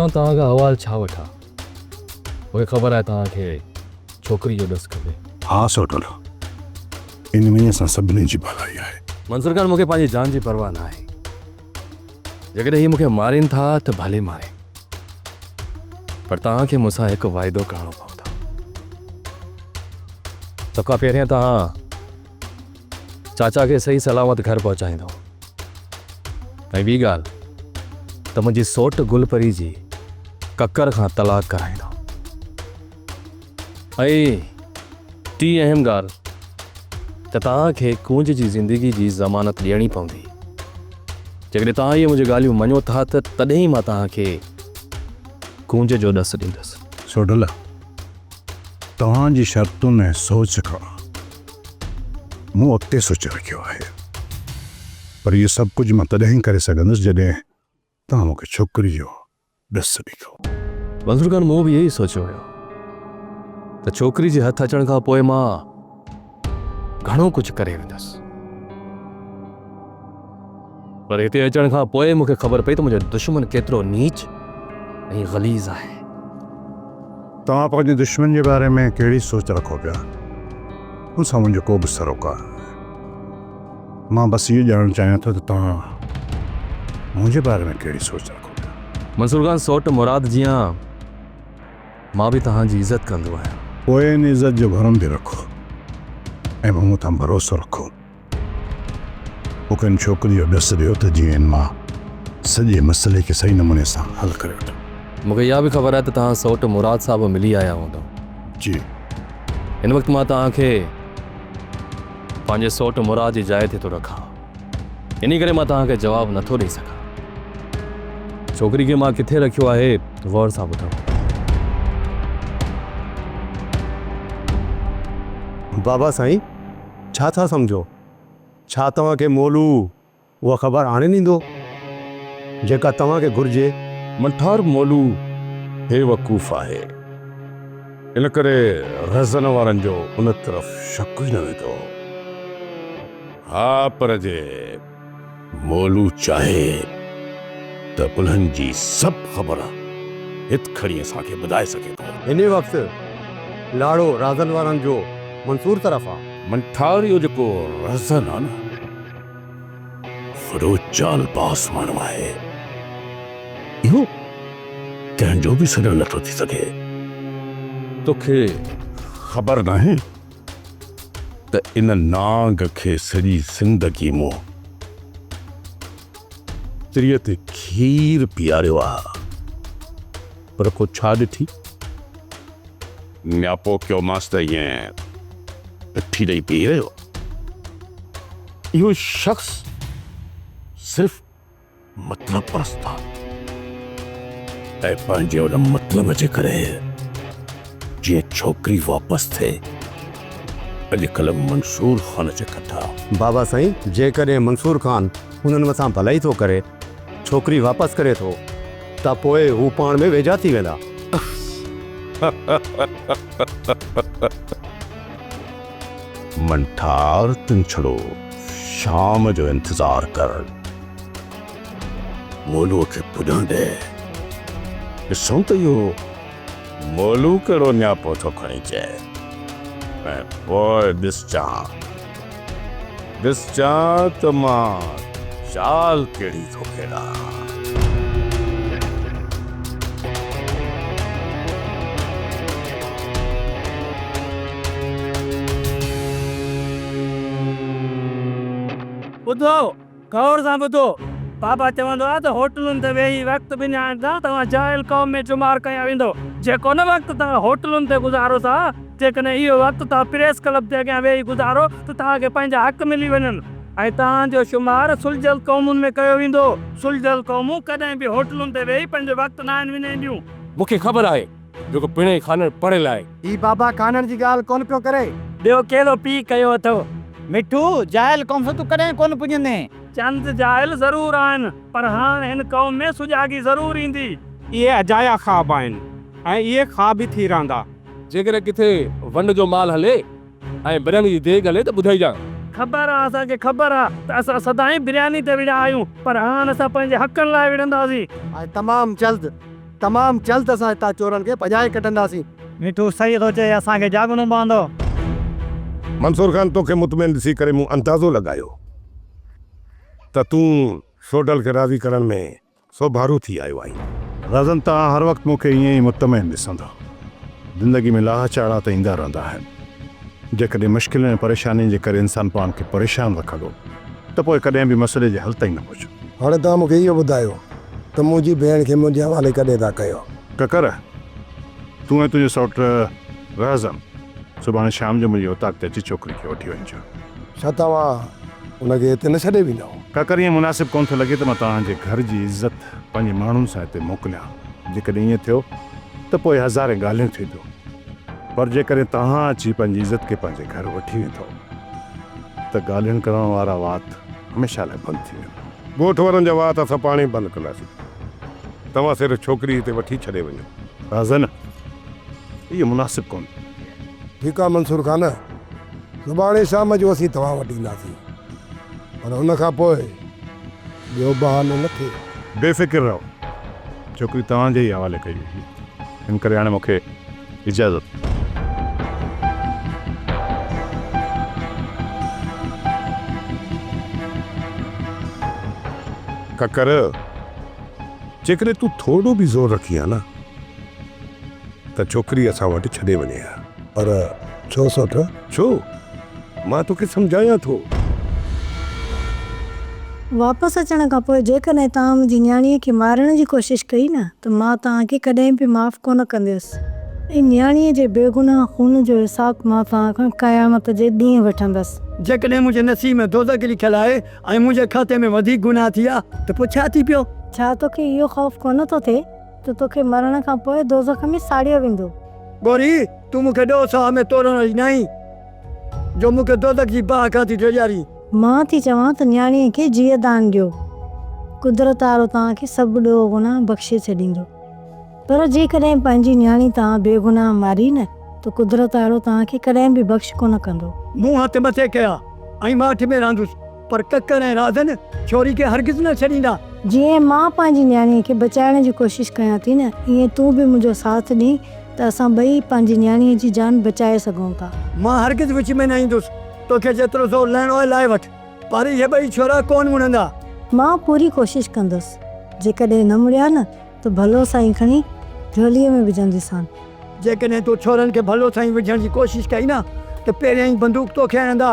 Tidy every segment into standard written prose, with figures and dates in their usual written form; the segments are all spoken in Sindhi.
مان توهان کان احوال ڇا وٺان؟ مون کي خبر آهي توهان کي ڇوڪري جو ڏس کپي. ها سوڍل، ان ۾ ئي اسان سڀني جي ڀلائي آهي. منصور خان مون کي پنهنجي جان جي پرواهه ناهي. جيڪڏهن هي مون کي مارين ٿا ته ڀلي مارين. پر توهان کي مون سان هڪ واعدو ڪرڻو پوندو. سڀ کان پهريان توهان چاچا کي صحيح سلامت گهر پهچائيندو ۽ ٻي ڳالهه ته منهنجي سوٽ گل پري جي ڪڪر کان طلاق ڪرائيندو ۽ ٽين اهم ڳالهه ته توهان کي ڪونج جي زندگي جي ضمانت ڏيڻي پوندي. جيڪڏهن توهان اهي منهنجون ڳالهيون مڃو ٿا ته تڏهن ئي مان توهان کي ڪونج جو ڏس ڏيندس. سوڍل، توهان جي شرطن ۽ سوچ کان مون اڳتي سوچي رکيو آهي. پر اهو سڀ ڪجهه مان تڏهن ئي ڪري سگهندس جڏهن توهان مون کي ڇوڪري جو ڏس ڏيندو. منظور خان مون به اهو ئي سوچيو هيو ته ڇوڪري جي هٿ اچڻ کان پوء مان گهڻو ڪجهه ڪري ويندس. پر هتي اچڻ کان پوء مون کي خبر پئي ته منهنجو دشمن ڪيترو نيچ ۽ غليظ آهي. توهان پنهنجي دشمن جي باري ۾ ڪهڙي سوچ رکو پيا؟ ان سان منهنجو ڪو به سروڪار ناهي. مان بس اهو ڄاڻڻ چاهيان ٿو ته توهان منهنجي باري ۾ ڪهڙي سوچ رکو پيا؟ منصور خان سوٽ مراد جيان مان به توهان جي عزت ڪندو آهيان. پوء ان عزت جو ڀرم به رکو ۽ مون مٿان ڀروسو رکو. مون کي ان ڇوڪري جو ڏس ڏيو ته جيئن ان مان سڄي مسئلي کي صحيح نموني سان حل ڪري وٺان. مون کي اها به خبر آهي ته توهان سئوٽ مراد صاحب ملي آيا هوندؤ. جي. هن وقت مان توهان کي پنهنجي سئوٽ مراد جي جاء تي ٿو رکان. انهي ڪري مان توهان کي جواب نه ٿو ڏئي سگهان. ڇوڪري کي مان ڪٿي رکيو آهي غور سان ٻڌو. بابا سائين! ڇا ٿا سمجهو؟ ڇا توهان کي مولو اها خبر آڻي ڏيندو، جيڪا توهان کي گهرجي؟ منٺار مولو بيوقوف آهي، ان ڪري رهزن وارن جو ان طرف شڪ ئي نه ويندو. ها پر جي مولو چاهي ته انهن جي سڀ خبر هت کڻي اسان کي ٻڌائي سگهي ٿو. هن وقت لاڙو رازن وارن جو منصور طرف آ. منٺار اهو جيڪو رازن آ نه وڏو چالباز ماڻهو آهي. اهو ڪنهن جو به سڄڻ نٿو ٿي سگهي. توکي خبر ناهي ته ان نانگ کي سڄي زندگي مون تريء تي کير پياريو آ، پر ڪو ڇا ڏٺي؟ نياپو ڪيومانس ته ائين پٺي ڏئي بيهي رهيو. اهو شخص صرف مطلب پرست آ ۽ پنهنجي ان مطلب جي ڪري جيئن ڇوڪري واپس ٿئي اڄڪلهه منصور خان جي ڪٿا. بابا سائين جيڪڏهن منصور خان انهن مٿان ڀلائي ٿو ڪري ڇوڪري واپس ڪري ٿو ته پوء هو پاڻ ۾ ويجها ٿي ويندا. منٺار تون ڇڙو شام جو انتظار ڪر. مولوء کي پڄڻ ڏي. ڏسون ته اهو مولو ڪهڙو نياپو ٿو کڻي اچي ۽ پوء ڏسجان، ڏسجان ته مان چال ڪهڙي ٿو کيڏان. ٻڌو، غور سان ٻڌو، بابا چوندو آهي ته هوٽلن تي ويهي وقت وڃائڻ سان توهان جاهل قوم ۾ شمار ڪيا ويندؤ. جيڪو نه وقت توهان هوٽلن تي گذارو ٿا، جيڪڏهن اهو وقت توهان پريس ڪلب جي اڳيان ويهي گذارو ته توهان کي پنهنجا حق ملي وڃن ۽ توهان جو شمار سلجهيل قومن ۾ ڪيو ويندو. سلجهيل قومون ڪڏهن به هوٽلن تي ويهي پنهنجو وقت ناهن وڃائينديون. مون کي خبر آهي جيڪو پڻهين خانڻ پڙهيل آهي. هي بابا خانڻ جي ڳالهه ڪونه پيو ڪري. ٻيو ڪهڙو پيء ڪيو اٿو؟ مٺو، جاهل قوم سان تون ڪڏهن ڪونه پڄندين. چند جاهل ضرور آهن، پر هاڻ هن قوم ۾ سجاڳي ضرور ايندي. اهي اجايا خواب آهن ۽ اهي خواب ئي ٿي رهندا. جيڪڏهن ڪٿي ونڊ جو مال هلي ۽ برياني جي ديڳ هلي ته ٻڌائجان. خبر آ اسان کي خبر آ ته اسان سدائين برياني تي وڙهيا آهيون، پر هاڻ اسان پنهنجي حقن لاء وڙهنداسين. ۽ تمام جلد. تمام جلد اسان هتان چورن کي ڀڄائي ڪڍنداسين. مٺو صحيح ٿو چئي اسان کي جاڳڻو پوندو. منصور خان توکي مطمئن ڏسي ڪري مون اندازو لڳايو ته تون سوڍل کي راضي ڪرڻ ۾ سوڀارو ٿي آيو آهين. رازن توهان هر وقت مون کي ائين ئي مطمئن ڏسندا. زندگي ۾ لاها چاڙها ته ايندا رهندا آهن. جيڪڏهن مشڪلين ۽ پريشانين جي ڪري انسان پاڻ کي پريشان رکندو ته پوء ڪڏهن به مسئلي جي حل تائين نه پهچندو. هاڻي توهان مون کي اهو ٻڌايو ته منهنجي ڀيڻ کي منهنجي حوالي ڪڏهن ٿا ڪيو؟ ڪڪر، تون ۽ تنهنجو سئوٽ رهزن سڀاڻي شام جو منهنجي اوطاق تي اچي ڇوڪري کي وٺي وڃجو. ڇا توهان ان کي هتي نه ڇڏي ويندؤ؟ ڪاڪر ائين مناسب ڪونه ٿو لڳي ته مان توهان جي گهر جي عزت پنهنجي ماڻهن سان هتي موڪليان. جيڪڏهن ائين ٿيو ته پوء هزارين ڳالهيون ٿينديون. پر جيڪڏهن توهان اچي پنهنجي عزت کي پنهنجي گهر وٺي ويندؤ ته ڳالهين ڪرڻ وارا وات هميشه لاء بند ٿي ويندا. ڳوٺ وارن جا وات اسان پاڻ ئي بند ڪنداسين. توهان صرف ڇوڪري هتي وٺي ڇڏي وڃو. رازن، اهو مناسب ڪونه. ٺيڪ آ منصور خان، سڀاڻي شام جو اسين توهان وٽ اينداسين. پر ان کان پوء ٻيو بهانو نه ٿئي. بي فڪر رهو، ڇوڪري توهان جي ئي حوالي ڪئي ويندي، ان ڪري هاڻي مون کي اجازت. ڪڪر، جيڪڏهن تون ٿورو به زور رکين ها نه ته ڇوڪري اسان وٽ ڇڏي وڃي ها. پر ڇو سوٽ؟ ڇو؟ مان توکي سمجهايان ٿو. واپس اچڻ کان پوء جيڪڏهن توهان منهنجي نياڻيء کي مارڻ جي ڪوشش ڪئي نه ته مان توهان کي ڪڏهن به معاف ڪونه ڪنديس ۽ نياڻيء جي بيگناهه خون جو حساب مان توهان کان قيامت جي ڏينهن وٺندس. جيڪڏهن منهنجي نصيب ۾ دوزخ لکيل آهي ۽ منهنجي کاتي ۾ وڌيڪ گناهه ٿي ويا ته پوء ڇا ٿي پيو؟ ڇا توکي اهو خوف ڪونه ٿو ٿئي ته توکي مرڻ کان پوء دوزخ ۾ ساڙيو ويندو؟ ڳوري، تون مون کي ڏوهه ساهه ۾ تورڻ واري ناهين، جو مون کي دوزخ جي باهه کان ٿي ڊيڄارين. مان ٿي چوان ته نياڻيء کي جيء دان ڏيو. قدرت وارو توهان کي سڀ ڏوهه گناهه بخشي ڇڏيندو. پر جيڪڏهن پنهنجي نياڻي توهان بيگناهه ماري نه ته قدرت وارو توهان کي ڪڏهن به بخش ڪونه ڪندو. مون هٿ مٿي ڪيا ۽ ماٺ ۾ رهندس، پر ڪڪر ۽ رازن ڇوري کي هرگز نه ڇڏيندا. جيئن مان پنهنجي نياڻيء کي بچائڻ جي ڪوشش ڪيان ٿي نه، ايئن تون به منهنجو ساٿ ڏين ته اسان ٻئي پنهنجي نياڻيء جي جان بچائي سگهون ٿا. مان هرگز وچ ۾ نه ايندس. توکي جيترو زور لائڻو آهي لائي وٺ، پر اهي ٻئي ڇورا ڪونه مڙندا. مان پوري ڪوشش ڪندس. جيڪڏهن نه مڙيا نه ته ڀلو سائين کڻي جهوليء ۾ وجهنديسان. جيڪڏهن تو ڇورن کي ڀلو سائين وجهڻ جي ڪوشش ڪئي نه ته پهريائين بندوق توکي هڻندا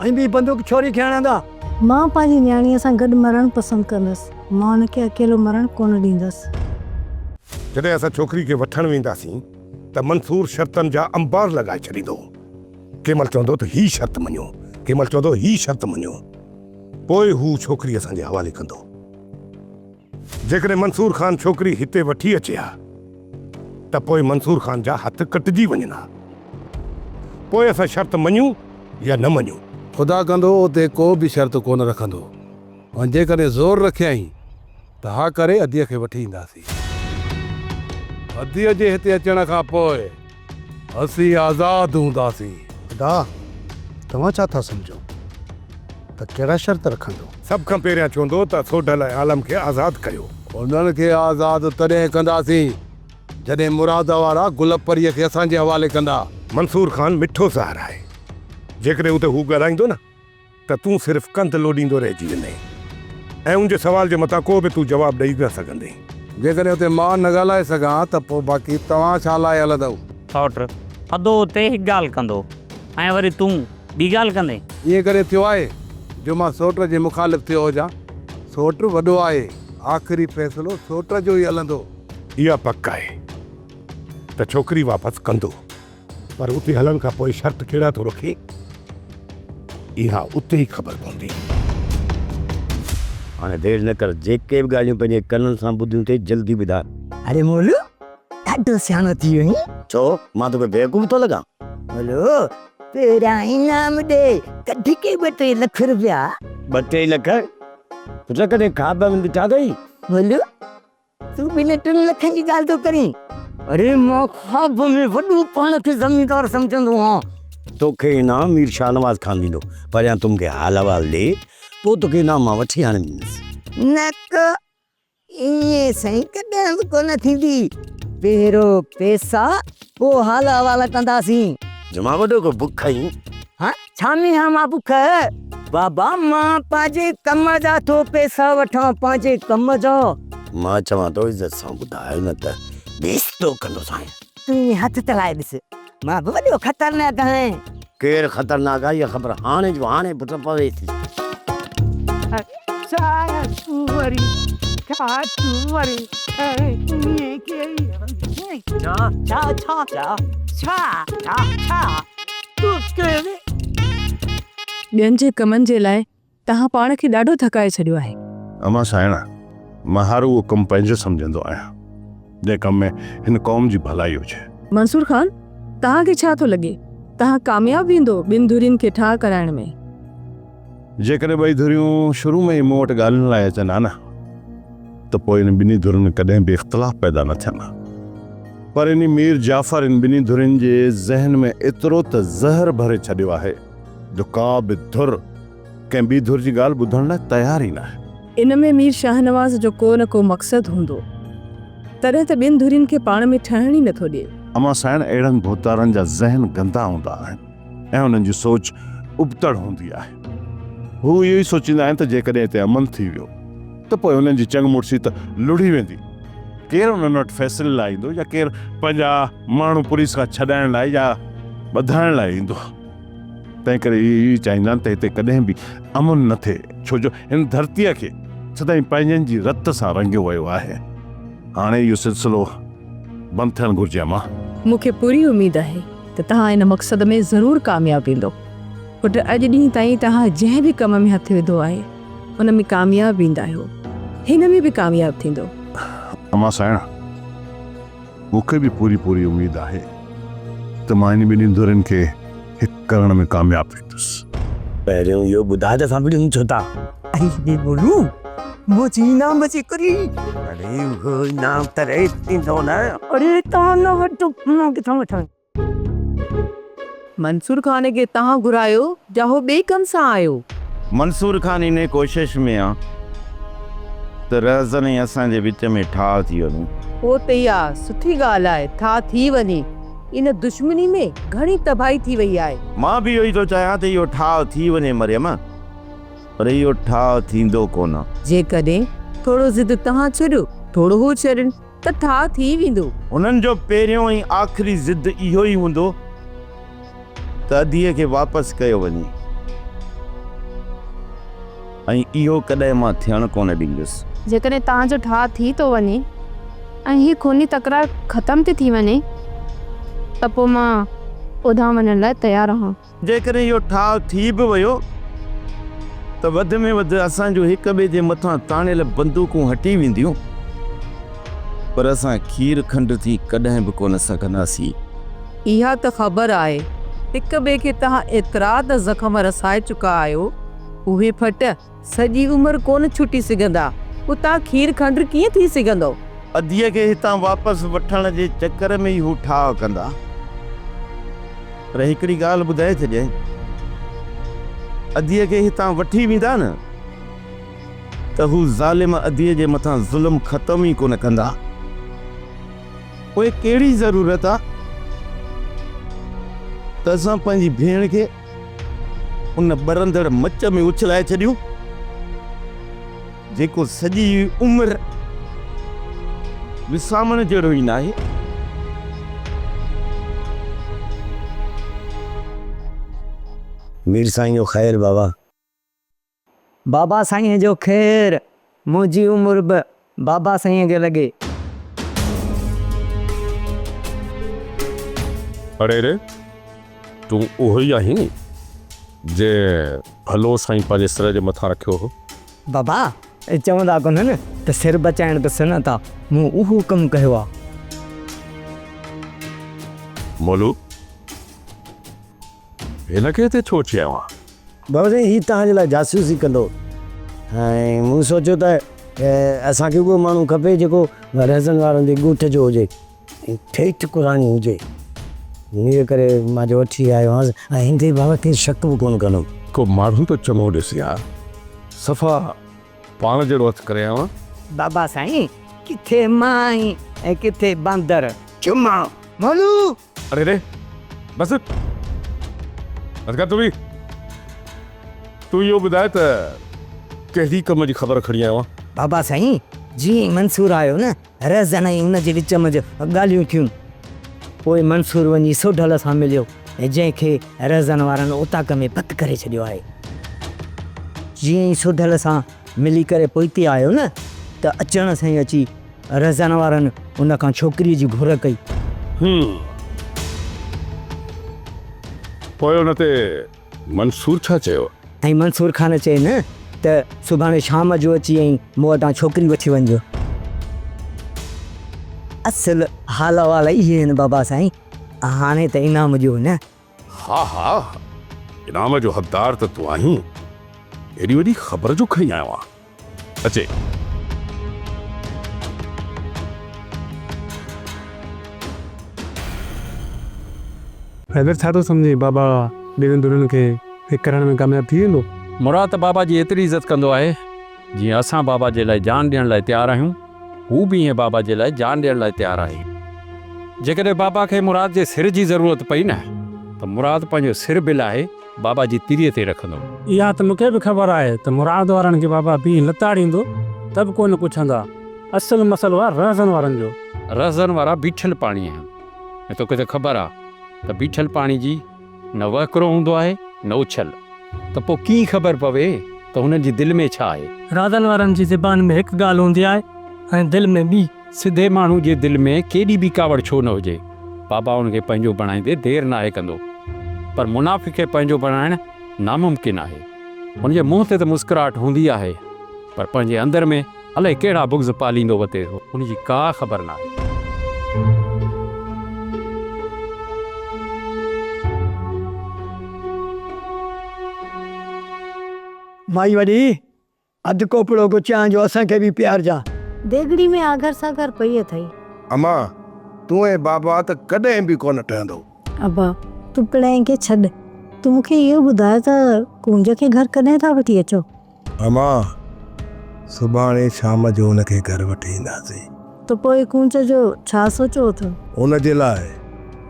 ۽ ٻي بندوق ڇوري کي هڻندا. مان پنهنجي نياڻيء سان گڏ مرڻ پسند ڪندس. مان ان کي اڪيلو مرڻ ڪونه ڏيندس. جڏهن اسان ڇوڪري کي وٺڻ وينداسين ته منصور شرطن جا انبار لڳائي ڇڏيندو. ڪنهن مهل چوندو ته هي شرط مڃو، ڪنهن مهل چوندو هي شرط مڃو. پوء هو ڇوڪري اسان جي حوالي ڪندو. جيڪڏهن منصور خان ڇوڪري هتي وٺي اچي ها ته پوء منصور خان جا هٿ ڪٽجي وڃن ها. پوء اسان شرط مڃون يا نه مڃون. خدا ڪندو اتي ڪو به شرط ڪونه رکندو ۽ جيڪڏهن زور رکيائين ته ها ڪري اديء کي وٺي اينداسين. اديء جي هتي اچڻ کان پوء اسين آزاد هونداسين. ادا، توهان ڇا ٿا سمجهو ته ڪهڙا شرط رکندو؟ سڀ کان پهريان چوندو ته سوڍل ۽ عالم کي آزاد ڪيو. انهن کي آزاد تڏهن ڪنداسين، جڏهن مراد وارا گل پريء کي اسان جي حوالي ڪندا. منصور خان مٺو زهر آهي. جيڪڏهن اتي هو ڳالهائيندو نه ته تون صرف ڪنڌ لوڏيندو رهجي ويندين ۽ ان جي سوال جي مٿان ڪو به تون جواب ڏئي نه سگهندين. جيڪڏهن اتي مان نه ڳالهائي سگهان ته پوء باقي توهان ڇا لاء هلندؤ؟ سئوٽ، ادو اتي هڪ ڳالهه ڪندو ۽ وري تون ٻي ڳالهه ڪندين؟ ائين ڪڏهن ٿيو آهي جو مان سئوٽ جي مخالف ٿيو هجان؟ سئوٽ وڏو آهي، آخري فيصلو سئوٽ جو ئي هلندو. اها پڪ آهي ته ڇوڪري واپس ڪندو. پر اتي هلڻ کان پوء شرط ڪهڙا ٿو رکي، اها اتي ئي خبر پوندي. هاڻي دير نه ڪر، جيڪي به ڳالهيون پنهنجي ڪنن سان ٻڌيون اٿئي، جلدي ٻڌاء. اڙي مولو، ڏاڍو سياڻو ٿي ويو آهين. ڇو، مان توکي بيوقوف ٿو لڳان؟ مولو، پهريان انعام ڏي، ڪڍ ڪي ٻه ٽي لک روپيا. ٻه ٽي لک؟ پٽ ڪڏهن خواب ۾ ڏٺا اٿئي؟ مولو، تون ٻن ٽن لکن جي ڳالهه ٿو ڪرين؟ اڙي مان خواب ۾ وڏو پاڻ کي زميندار سمجهندو هان. توکي انعام مير شاهنواز خان ڏيندو. پهريان تون مون کي حال احوال ڏي، پوء توکي انعام مان وٺي آڻي ڏيندس. نه ڪو ائين سائين ڪڏهن به ڪونه ٿيندي. پهريون پئسا پوء حال احوال ڪنداسين. جمعا وڏو ڪو بک آهين؟ ها ڇا ۾ آهيان مان بک؟ بابا مان پنهنجي ڪم جا ٿو پئسا وٺان پنهنجي ڪم جا. مان چوان ٿو عزت سان ٻڌاء نه ته بيستو ڪندوسانء. تون ائين هٿ ته لائي ڏس. مان به وڏو خطرناڪ آهيان. ڪير خطرناڪ آهي اها خبر هاڻي جو هاڻي پٽ پوي ٿي. ڇا تون وري ڇا تون وري ائين ڪيئي. ڇا ڇا ڇا ڇا ڇا ڇا ڇا تون ڪير. ٻين جي ڪمن جي لاء توهان پاڻ کي ڏاڍو ٿڪائي ڇڏيو آهي. امان سائڻا، مان هر اهو ڪم پنهنجو سمجهندو آهيان، جنهن ڪم ۾ هن قوم جي ڀلائي هجي. منصور خان، توهان کي ڇا ٿو لڳي، توهان ڪامياب ويندو ٻن ڌرين کي ٺاهه ڪرائڻ ۾؟ جيڪڏهن ٻئي ڌريون شروع ۾ ئي مون وٽ ڳالهين لاء اچن ها نه ته پوء انهن ٻنهي ڌرين ۾ ڪڏهن به اختلاف پيدا نه ٿين ها. پر انهي مير جعفر انهن ٻنهي ڌرين جي ذهن ۾ ايترو ته زهر ڀري ڇڏيو آهي جو ڪا به ڌر ڪنهن ٻي ڌر جي ڳالهه ٻڌڻ لاء تيار ئي ناهي. ان ۾ مير شاهنواز جو ڪو نه ڪو مقصد هوندو، تڏهن ته ٻن ڌرين کي پاڻ ۾ ٺهڻ ئي نٿو ڏئي. امان سائڻ اهڙن ڀوتارن جا ذهن گندا هوندا آهن ۽ انهن جي سوچ ابتڙ هوندي آهي. هو اهو ئي سوچيندا آهن ته جيڪڏهن هتي امن ٿي ويو ته پوء هنن جي چڱ مڙسي ته لڙهي ويندي. ڪير انهن وٽ فيصلي لاء ايندو يا ڪير پنهنجا ماڻهو پوليس کان ڇڏائڻ لاء يا ٻڌائڻ لاء ايندو. تنهن ڪري اهي اهو ئي چاهيندا آهن ته هتي ڪڏهن به امن نه ٿئي، ڇو جو هن ڌرتيء کي سدائين پنهنجن جي رت سان رڱيو ويو آهي. هاڻي اهو سلسلو بند ٿيڻ گهرجي امان. مون کي پوري اميد آهي ته توهان ان مقصد ۾ ضرور ڪامياب ويندو. پٽ اڄ ڏينهن تائين توهان جنهن به ڪم ۾ هٿ وڌو آهي، ان ۾ ڪامياب ويندا آهيو. هن ۾ به ڪامياب ٿيندو. امان سائڻ! مون کي به پوري پوري اميد آهي ته مان انهن ٻنهي ڌرين کي هڪ ڪرڻ ۾ ڪامياب ويندس. پهريون اهو ٻڌاء ته اسان وڙهون ڇو ٿا؟ ائي ڙي بولو، منهنجي انعام جي ڪري. اڙي اهو انعام ته ريس ٿيندو نه. اڙي تان نه وٺ، مان ڪٿان وٺان. منصور خان کي توهان گهرايو يا هو ٻئي ڪم سان آيو؟ منصور خان انهي ڪوشش ۾ آ ته رهزن ۽ اسان جي وچ ۾ ٺاهه ٿي وڃي. پوء ته اها سٺي ڳالهه آهي، ٺاهه ٿي وڃي. ان دشمني ۾ گهڻي تباهي ٿي وئي آهي. مان به اهو ئي ٿو چاهيان ته اهو ٺاهه ٿي وڃي مريم، پر اهو ٺاهه ٿيندو ڪونه. جيڪڏهن ٿورو ضد توهان ڇڏيو، ٿورو هو ڇڏين. ته ٺاهه ٿي ويندو. هنن جو پهريون ۽ آخري ضد اهو ئي هوندو ته اديء کي واپس ڪيو وڃي ۽ اهو ڪڏهن مان ٿيڻ ڪونه ڏيندس. جيڪڏهن توهان جو ٺاهه ٿي ٿو وڃي ۽ هي خوني تڪرار ختم ٿي ٿي وڃي ته پوء مان اوڏانهن وڃڻ لاء تيار آهيان. جيڪڏهن اهو ٺاهه ٿي به ويو ته وڌ ۾ وڌ اسان جون هڪ ٻئي جي مٿان تاڻيل بندوقون هٽي وينديون، پر اسان کير کنڊ ٿي ڪڏهن به ڪونه سگهنداسين. اها ته خبر آهي، هڪ ٻئي کي توهان ايترا ته زخم رسائي چڪا آهيو، اهي ڦٽ سڄي عمر ڪونه ڇٽي سگهندا، اتان کير کنڊ ڪيئن ٿي سگهندو؟ اديء کي هتان واپس وٺڻ جي چڪر ۾ ئي هو ٺاهه ڪندا. پر هڪڙي ڳالهه ٻڌائي ڇڏيانء، اديء کي هتان وٺي ويندا نه ته هو ظالم اديء جي مٿان ظلم ختم ئي ڪونه ڪندا. پوء ڪهڙي ضرورت آ ته اسان پنهنجي ڀيڻ کي ان ٻرندڙ مچ ۾ اڇلائي ڇڏيون، جيڪو سڄي عمر وسامڻ جهڙو ئي ناهي. مير سائين جو خير بابا. بابا سائينء جو خير، منهنجي عمر به بابا سائينء کي لڳي. اڙي ري، تون اهو ئي آهين جنهن ڀلو سائين پنهنجي سر جي مٿان رکيو هو؟ بابا، چوندا ڪونهن ته سر بچائڻ به سنت آ، مون اهو ڪم ڪيو آ. مولو، هن کي هتي ڇو وٺي آيو آهين؟ بابا سائين هي توهان جي لاء جاسوسي ڪندو ۽ مون سوچيو ته اسان کي اهو ماڻهو کپي جيڪو رهزن وارن جي ڳوٺ جو هجي ۽ ٺيٺ قرآني هجي انهيء ڪري مان جو وٺي آيو آهيانس ۽ هن تي بابا ڪير شڪ به ڪونه ڪندو. ڪو ماڻهو ته چڱو ڏسي ها. صفا پاڻ جهڙو هٿ ڪري آيو آهين. بابا سائين ڪٿي مان آهين ۽ ڪٿي باندر. چما مولو. اڙي ري بس بس ڪر تون به. تون اهو ٻڌاء ته ڪهڙي ڪم جي خبر کڻي آيو آهين؟ بابا سائين جيئن ئي منصور آيو نه رهزن ۽ ان جي وچ منجهه ڳالهيون ٿيون. پوء منصور وڃي سوڍل سان مليو ۽ جنهن کي رهزن وارن اوطاق ۾ بند ڪري ڇڏيو آهي. جيئن ئي سوڍل سان ملي ڪري پوئتي آيو نه ته اچڻ سان ئي اچي رهزن وارن ان کان ڇوڪريء جي گهر ڪئي. هم. پوء ان تي منصور ڇا چيو؟ ۽ منصور خان چين ته سڀاڻي شام جو اچي ۽ مون وٽان ڇوڪري وٺي وڃجو. اصل حال احوال اهي آهن بابا سائين، هاڻي ته انعام ڏيو نه. ها ها، انعام جو حقدار ته تون آهين، ايڏي وڏي خبر جو کڻي آيو آهين. اچي. حيدر ڇا ٿو سمجهين بابا ٻنهي ڌرين کي هڪ ڪرڻ ۾ ڪامياب ٿي ويندو؟ مراد ته بابا جي ايتري عزت ڪندو آهي جيئن اسان بابا جي لاء جان ڏيڻ لاء تيار آهيون هو به ائين بابا جي لاء جان ڏيڻ لاء تيار آهي. جيڪڏهن بابا کي مراد جي سر جي ضرورت پئي نه ته مراد پنهنجو سر به لاهي بابا جي تريء تي رکندو. اها ته مون کي به خبر آهي ته مراد وارن کي بابا بيهه لتاڙيندو ته به ڪونه پڇندا. اصل مسئلو آهي رهزن وارن جو. رهزن وارا بيٺل پاڻي آهن ۽ توکي ته خبر آهي ته بيٺل پاڻي جي نه وهڪرو هوندو آهي نه اڇل ته پوء ڪيئن خبر پوي ته هنن جي دل ۾ ڇا آهي. رهزن وارن جي زبان ۾ هڪ ڳالهه هوندي آهي ۽ دل ۾ ٻي. سڌي ماڻهو جي دل ۾ ڪيڏي به ڪاوڙ ڇو نه هجي، بابا ان کي پنهنجو بڻائيندي دير ناهي ڪندو. پر منافق کي پنهنجو بڻائڻ ناممڪن آهي. هن جي منهن تي ته مسڪراهٽ هوندي آهي، پر پنهنجي اندر ۾ الائي ڪهڙا بغض پاليندو وتي ٿو، ان جي ڪا خبر ناهي. مائي وڏي، اڌ ڪوپڙو ڪو چانهه جو اسان کي به پيارجان. ديڳڙي ۾ آگهر ساگهر پئي اٿئي. امان، تون ۽ بابا ته ڪڏهن به ڪونه ٺهندو. ابا، تون پڻهين کي ڇڏ. تون مون کي اهو ٻڌاء ته ڪونج کي گهر ڪڏهن ٿا وٺي اچو؟ امان، سڀاڻي شام جو ان کي گهر وٺي اينداسين. ته پوء ڪونج جو ڇا سوچيو اٿو؟ ان جي لاء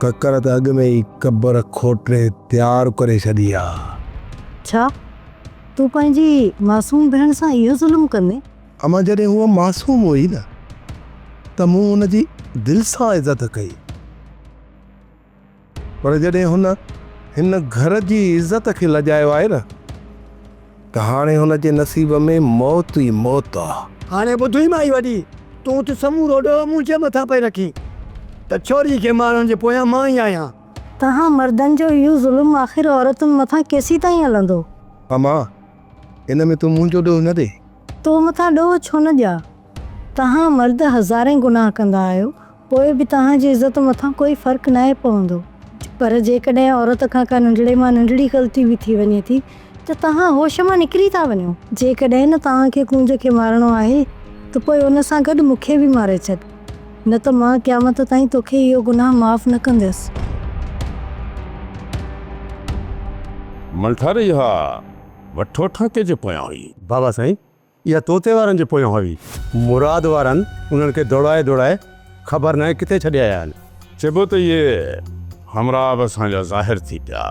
ڪڪر ته اڳ ۾ ئي قبر کوٽي تيار ڪري ڇڏي آ. ڇا؟ تون پنهنجي معصوم ڀيڻ سان اهو ظلم ڪندين؟ امان جڏهن هوء معصوم هئي نه ته مون هن جي دل سان عزت ڪئي پر جڏهن هن هن گهر جي عزت کي لڄايو آهي نه ته هاڻي هن جي نصيب ۾ موت ئي موت آ. هاڻي ٻڌوئي مائي وڏي، تون ته سمورو ڏوهه منهنجي مٿان پئي رکين ته ڇوري کي مارڻ جي پويان مان ئي آهيان. توهان مردن جو اهو ظلم آخر عورتن مٿان ڪيسيتائين هلندو؟ امان، ان ۾ تون منهنجو ڏوهه نه ڏي. تو مٿان ڏوهه ڇو نه ڏيان؟ توهان مرد هزارين گناهه ڪندا آهيو، پوء به توهان جي عزت مٿان ڪوئي فرق ناهي پوندو. پر جيڪڏهن عورت کان ڪا ننڍڙي مان ننڍڙي غلطي به ٿي وڃي ٿي ته توهان هوش مان نڪري ٿا وڃو. جيڪڏهن نه توهان کي ڪونج کي مارڻو آهي ته پوء ان سان گڏ مون کي به ماري ڇڏ. نه ته مان قيامت تائين توکي اهو گناهه معاف نه ڪنديس. ملٺار اها وٺ وٺان ڪنهن جي پويان هئي؟ بابا سائين اها طوطي وارن جي پويان هئي. مراد وارن انهن کي ڊوڙائي ڊوڙائي خبر ناهي ڪٿي ڇڏي آيا آهن. چئبو ته اهي همراهه به اسان جا ظاهر ٿي پيا.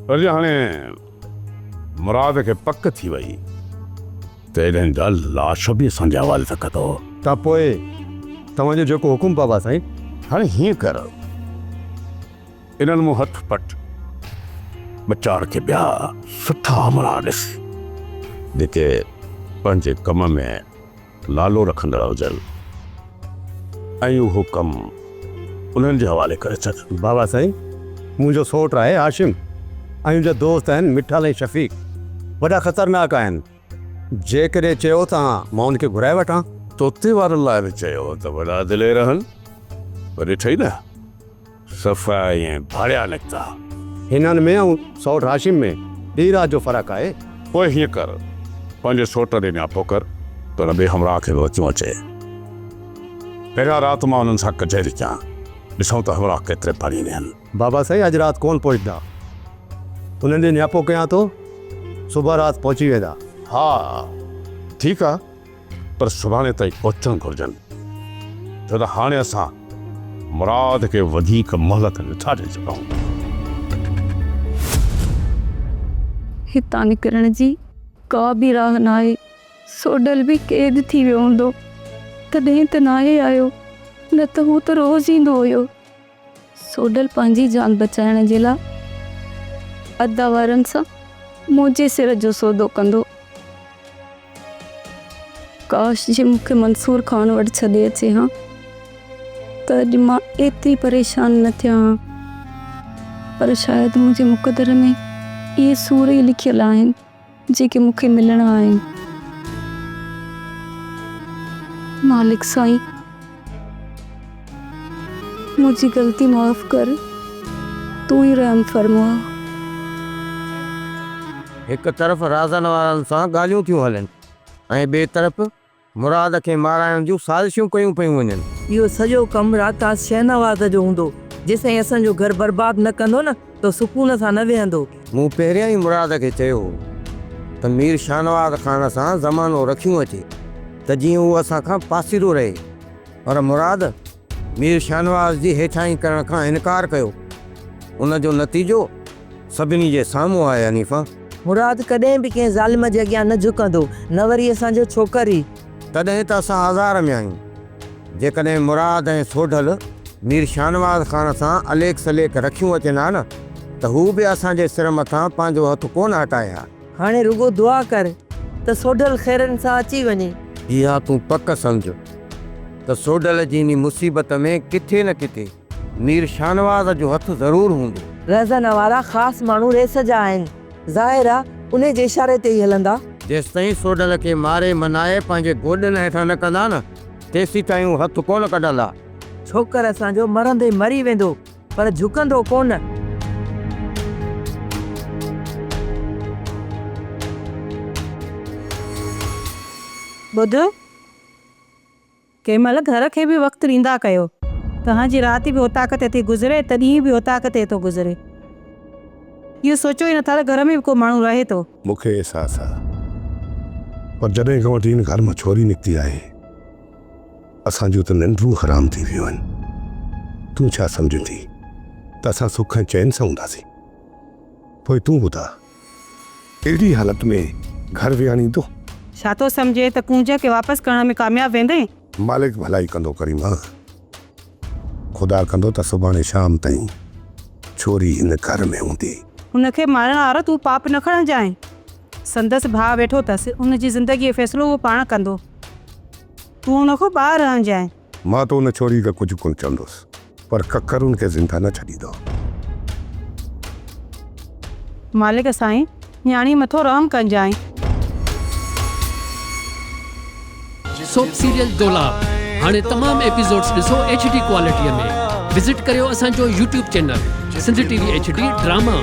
پر جي هاڻي مراد کي پڪ ٿي وئي. ته انهن جا لاش به اسان جي حوالي ته ڪندو. ته پوء توهان جو جيڪو حڪم بابا سائين. هاڻي هيئن ڪر، انهن مون هٿ پٽ ٻه چار ڪي ٻيا سٺا همراهه ڏس، جيڪي پنهنجي ڪم ۾ نالو رکندڙ هجن ۽ اهو ڪم انهن جي حوالي ڪري ڇڏ. بابا سائين، منهنجو سوٽ آهي هاشم ۽ ان جا دوست آهن مٺل ۽ شفيق، وڏا خطرناڪ آهن. جيڪڏهن چيو ته مان ان کي گهرائي وٺان. طوطي وارن لاء به چيو ته وڏا دلير آهن، پر ڏٺئي نه صفا ائين ڀاڙيا نڪتا. هنن ۾ ۽ سئوٽ هاشم ۾ ڏينهن رات جو فرق آهي. پوء هيئن ڪر، پنهنجي سوٽ ڏي نياپو ڪر ته ان ٻئي همراهه کي به اچڻو اچي. پهريان رات مان انهن سان ڪچهري ڪيان، ڏسون ته همراهه ڪيتري پاڻيء ۾ آهن. بابا سائين اڄ رات ڪونه پهچندا. انهن ڏي نياپو ڪيان ٿو، صبح رات پهچي ويندا. ها ٺيڪ آ. پر سڀاڻي تائين پهچڻ گهرجن، ڇو ته هاڻي اسان مراد کي وڌيڪ مهلت نٿا ڏئي سگهون. هتان نڪرڻ جي ڪا به راهه ناهي. سوڍل به قيد ٿي ويو هوندو، تڏهن ته ناهي آيو، نه ته هو ته روز ايندو هيو. سوڍل پنهنجي جان بچائڻ جي لاء ادا وارن سان منهنجي سر جو سودو ڪندو. ڪاش جي مون کي منصور خان وٽ ڇڏي اچي ها ته اڄ مان ايتري پريشان نه ٿيان ها. پر شايد منهنجي مقدر ۾ اهي سور ئي لکيل آهن. جيڪي مون کي ملڻا آهن. مالڪ سائين منهنجي غلطي معاف ڪر، تون ئي رحم فرماء. هڪ طرف رازن وارن سان ڳالهيون ٿيون هلن ۽ ٻئي طرف مراد کي مارائڻ جون سازشون ڪيون پيون وڃن. اهو سڄو ڪم راڪاس شهنواز جو هوندو. جيسين اسان جو گهر برباد نه ڪندو نه ته سڪون سان نه ويهندو. مون پهريان ئي مراد کي چيو هو ته مير شاهنواز خان سان زمانو رکيون اچي ته جيئن هو اسان کان پاسيرو رهي پر مراد مير شاهنواز جي هيٺاهين ڪرڻ کان انڪار ڪيو. ان جو نتيجو سڀني جي سامهون آهي حنيفه. مراد ڪڏهن به ڪنهن ظالم جي اڳيان نه جهڪندو، نه وري اسان جو ڇوڪر ئي. تڏهن ته اسان آزار ۾ آهيون. جيڪڏهن مراد ۽ سوڍل مير شاهنواز خان سان عليڪ سليڪ رکيون اچن ها نه ته هو به اسان جي سر مٿان پنهنجو هٿ ڪونه هٽائي ها. هاڻي رڳو دعا ڪر ته سوڍل خيرن سان اچي وڃي. اها تون پڪ سمجهه ته سوڍل جي انهي مصيبت ۾ ڪٿي نه ڪٿي مير شاهنواز جو هٿ ضرور هوندو. رهزن وارا خاص ماڻهو ريس جا آهن. ظاهر آ انهي جي اشاري تي ئي هلندا. جيستائين سوڍل کي ماري منائي پنهنجي گوڏن هيٺان نه ڪندا نه، تيسيتائين هو هٿ ڪونه ڪڍندا. ڇوڪر اسان جو مرندي مري ويندو، پر جهڪندو ڪونه. ٻڌ! ڪنهن مهل گهر کي به وقت ڏيندا ڪيو. توهان جي رات به اوطاق تي ٿي گذري ته ڏينهن به اوطاق تي ٿو گذري. اهو سوچيو ئي نٿا ته گهر ۾ به ڪو ماڻهو رهي ٿو. مون کي احساس آ. پر جڏهن کان وٺي هن گهر مان ڇوري نڪتي آهي، اسان جون ته ننڊون حرام ٿي ويون آهن. تون ڇا سمجهين ٿي ته اسان سک ۽ چين سان هونداسين؟ پوء تون ٻڌاء. اهڙي حالت ۾ گهر ويهاڻيندو؟ ڇا ٿو سمجهين ته ڪونج کي واپس ڪرڻ ۾ ڪامياب ويندين؟ مالڪ ڀلائي ڪندو ڪريما. خدا ڪندو ته سڀاڻي شام تائين ڇوري هن گهر ۾ هوندي. هن کي مارڻ وارو تون پاپ نه کڻجانء. سندس ڀاء ويٺو اٿس، ان جي زندگيء جو فيصلو اهو پاڻ ڪندو. تون هن کان ٻاهر رهجانء. مان ته ان ڇوري کي ڪجهه ڪونه چوندس. پر ڪڪرن کي زنده نه ڇڏيندو. مالڪ سائين، نياڻي مٿو رحم ڪنجانء. سوپ سيريل دولاب هاڻي تمام ايپيسوڊز ڏسو ايڇ ڊي ڪوالٽي ۾ وزٽ ڪريو اسان جو YouTube channel Sindh T V H D drama.